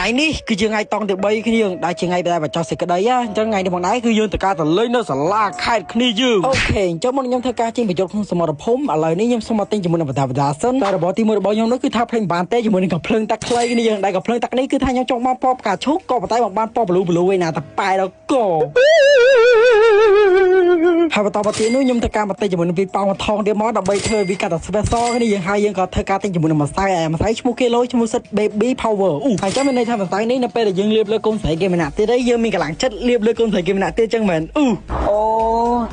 ថ្ងៃនេះគឺជាថ្ងៃតង់ទី3គ្នាយើងដែលជាថ្ងៃដែលបញ្ចប់សេចក្តីអញ្ចឹងថ្ងៃនេះផងដែរគឺយើងទៅការទៅលេងនៅសាលាខេត្តគ្នាយើង OK អញ្ចឹងមុនខ្ញុំធ្វើការចេញប្រយុទ្ធក្នុងសមរភូមិឥឡូវនេះខ្ញុំសូមមកទិញជាមួយនឹងបដាបដាសិនតែរបរទី1របស់ខ្ញុំនោះគឺថាភ្លេងបានទេជាមួយនឹងកំភ្លើងទឹកខ្លីគ្នាយើងដែលកំភ្លើងទឹកនេះគឺថាខ្ញុំចង់បានពណ៌ផ្កាឈូកក៏ប៉ុន្តែមកបានពណ៌ blue blue ឯណាតែប៉ែដល់កហើយបន្តមកទៀតនោះខ្ញុំធ្វើការមកទិញជាមួយនឹងពីប៉ោងថងទៀតមកដើម្បីធ្វើវាកាត់តែ special គ្នាយើងហើយយើងក៏ធ្វើការទិញជាមួយនឹងម្សៅឯម្សៅឈ្មោះគេលយឈ្មោះសិត baby power អូហើយចាំមានន័យថាម្សៅនេះនៅពេលដែលយើងលាបលើកូនស្រីគេម្នាក់ទៀតឯងយើងមានកម្លាំងចិត្តលាបលើកូនស្រីគេម្នាក់ទៀតចឹងមែនអូ អូ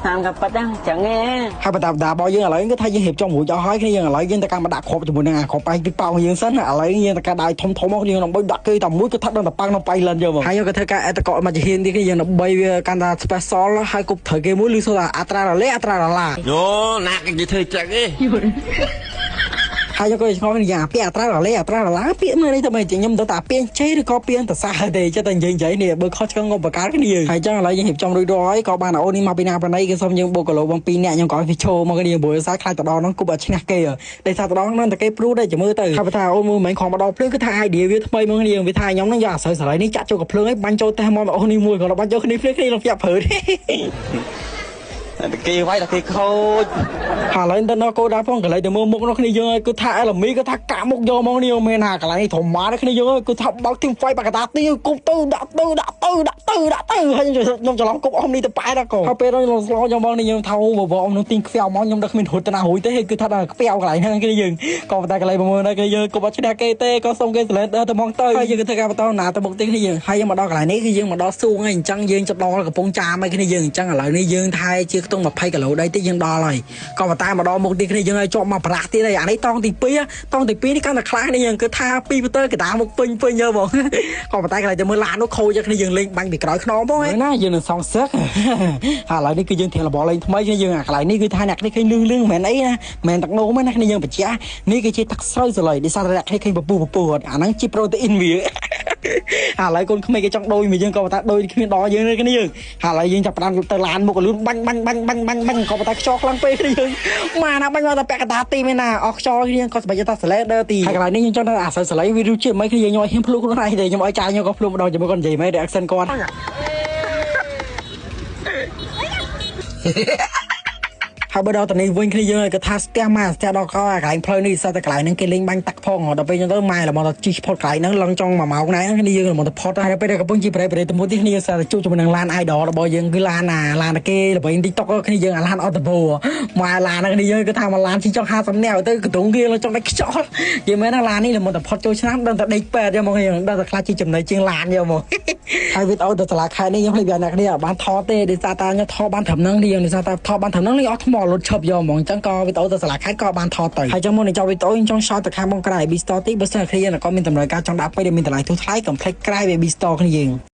តាមកាប៉ិតហ្នឹងចឹងឯង ហើយបន្តដារបស់យើងឥឡូវគឺថាយើងរៀបចំរួចអស់ហើយគ្នាយើងឥឡូវយើងទៅការមកដាក់គ្រាប់ជាមួយនឹងអាគ្រាប់ប៉ែកពីប៉ោងយើងសិនឥឡូវយើងទៅការដៃធំធំមកយើងដើម្បីដាក់គេតែមួយគឺថាដឹងតែប៉ាំងក្នុងប៉ៃលិនយកមកហើយយើងក៏ធ្វើការអេតកមកជាហ៊ានទៀតគ្នាយើងដើម្បីវាកាន់តែ special ហើយគប់ត្រូវគេមួយឬសូថាអត្រារ៉ាលេអត្រារ៉ាឡា យោណាក់គេធ្វើចឹងឯង ហើយខ្ញុំក៏ឆ្ងល់យ៉ាងពាក្យអត្រារ៉ាលេអត្រារ៉ាឡាពាក្យមើលនេះទៅមិនខ្ញុំទៅតែពាក្យចេឬក៏ពាក្យតសាទេចិត្តតែនិយាយនិយាយនេះបើខុសឆ្គងងបកើតគ្នាហើយចឹងឥឡូវយើងរៀបចំរួចរាល់ហើយក៏បានអូននេះមកពីណាប្រណីគេសុំយើងបូកគីឡូបង2នាក់ខ្ញុំក៏ឲ្យវាឈោមកគ្នាព្រោះសារខ្លាចទៅដល់ហ្នឹងគប់ឲ្យឈ្នះគេដោយសារទៅដល់ហ្នឹងតែគេព្រួដែរចាំមើលទៅហើយបើថាអូនមើលមិនខំមកដល់ភ្លើងគឺថា idea វាថ្មីមកគ្នាវាថាខ្ញុំហ្នឹងយកអាស្រូវសាឡៃនេះចាក់ចូលកាភ្លើងឲ្យបាញ់ចូលតេះមកអូននេះមួយក៏បាញ់ចូលគ្នាភ្លើងគ្នាលំពាក់ព្រើ តែគេវាយតែគេខូច ហើយឥឡូវទៅដល់គោដាផងកន្លែងទៅមើលមុខនោះគ្នាយើងហើយគឺថាអេឡាមីគឺថាកាក់មុខយកមកនេះមានថាកន្លែងនេះធំម៉ាគ្នាយើងហើយគឺថាបើកទីហ្វៃបាក់កតាទីគប់ទៅដាក់ទៅដាក់ទៅដាក់ទៅដាក់ទៅហើយខ្ញុំច្រឡំគប់អមនេះទៅប៉ែដល់កហើយពេលនោះខ្ញុំស្លោយកមកនេះខ្ញុំថាអូបបអមនោះទីខ្វែវមកខ្ញុំដល់គ្មានរត់ទៅណារួចទេគឺថាដល់ខ្វែវកន្លែងហ្នឹងគ្នាយើងក៏ប៉ុន្តែកន្លែងប្រមើលនេះគ្នាយើងគប់អត់ឈ្នះគេទេក៏សុំគេ surrender ទៅមកទៅហើយយើងគឺធ្វើការបន្តណាទៅមុខទីគ្នាយើងហើយយើងមកដល់កន្លែងនេះគឺយើងមកដល់សួងហើយអញ្ចឹងយើងចាប់ដល់កំពង់ចាមហើយគ្នាយើងអញ្ចឹងឥឡូវនេះយើងថែជាខ្ទង់20គីឡូដីតិចយើងដល់ហើយក៏ប៉ុន្តែមកដល់មុខទីគ្នាយើងឲ្យជាប់មកប្រាស់ទៀតហើយអានេះតង់ទី2តង់ទី2នេះកាន់តែខ្លាំងនេះយើងគឺថាពីបទើកដាមុខពេញពេញយើបងក៏ប៉ុន្តែកន្លែងទៅមើលឡាននោះខូចគ្នាយើងលេងបាញ់ពីក្រោយខ្នងបងណាយើងនឹងសងសឹកហើយឥឡូវនេះគឺយើងត្រៀមរបរលេងថ្មីគ្នាយើងអាកន្លែងនេះគឺថាអ្នកគ្នាឃើញលឿងលឿងមិនមែនអីណាមិនមែនទឹកនោមទេណាគ្នាយើងបញ្ជាក់នេះគឺជាទឹកស្រូវសលៃដោយសារតែអ្នកគ្នាឃើញពពុះពពុះអត់អាហ្នឹងជាប្រូតេអ៊ីនវា ឥឡូវកូនក្មេងគេចង់ដូចមួយយើងក៏ប៉ុន្តែដូចគ្មានដល់យើងទេគ្នាយើងហើយឥឡូវយើងចាប់ផ្ដើមទៅឡានមុខលឿនបាញ់បាញ់បាញ់បាញ់បាញ់បាញ់ក៏ប៉ុន្តែខ្យល់ខ្លាំងពេកគ្នាយើងម៉ាណាបាញ់មកតែពាក់កណ្ដាលទីមែនណាអស់ខ្យល់គ្នាក៏សប្បាយចិត្តថាសលេដឺទីហើយកន្លែងនេះខ្ញុំចង់ថាអាសសលេវារសជាតិមិនគ្នាយើងខ្ញុំឲ្យហ៊ានភ្លុកខ្លួនឯងទេខ្ញុំឲ្យចាយខ្ញុំក៏ភ្លុកម្ដងជាមួយគាត់និយាយមិន reaction គាត់ហើយបើដល់តនេះវិញគ្នាយើងឲ្យគាត់ថាស្ទះម៉ែស្ទះដល់កោអាកន្លែងផ្លូវនេះសត្វតែកន្លែងហ្នឹងគេលេងបាញ់តាក់ផងដល់ពេលចឹងទៅម៉ែល្មមទៅជីផុតកន្លែងហ្នឹងឡើងចង់1ម៉ោងណែគ្នាយើងល្មមទៅផុតហើយដល់ពេលដែលកំពុងជីប្រេប្រេទៅមុខនេះគ្នាសត្វតែជួបជាមួយនឹងឡាន idol របស់យើងគឺឡានអាឡានគេល្បី TikTok គ្នាយើងអាឡានអត់ដបោម៉ែឡានហ្នឹងគ្នាយើងគឺថាមកឡានជីចង់50នាក់ទៅកន្ទងគេចង់ដាច់ខ្យល់និយាយមែនណាឡាននេះល្មមទៅផុតចូលឆ្នាំដឹងតែដេកពេទ្យយកមកយើងដឹងតែខ្លាចជីចំណីជាងឡានយកមកហើយវីដេអូទៅសាលាខែនេះខ្ញុំភ្លេចប្រាប់អ្នកគ្នាអត់បានថតទេដោយសារតែខ្ញុំថតបានត្រឹមហ្នឹងនេះដោយសារតែថតបានត្រឹមហ្នឹងនេះអស់ថ្មលុតឈប់យកហ្មងអញ្ចឹងក៏វីដេអូទៅសាលាខេត្តក៏បានថតទៅហើយចឹងមុននឹងចប់វីដេអូខ្ញុំចង់ shout ទៅខាងបងក្រៃ Baby Store ទីបើសិនជាគ្នាក៏មានតម្រូវការចង់ដាក់ពេជ្រដែលមានតម្លៃធូរថ្លៃកុំភ្លេចក្រៃ Baby Store គ្នាយើង។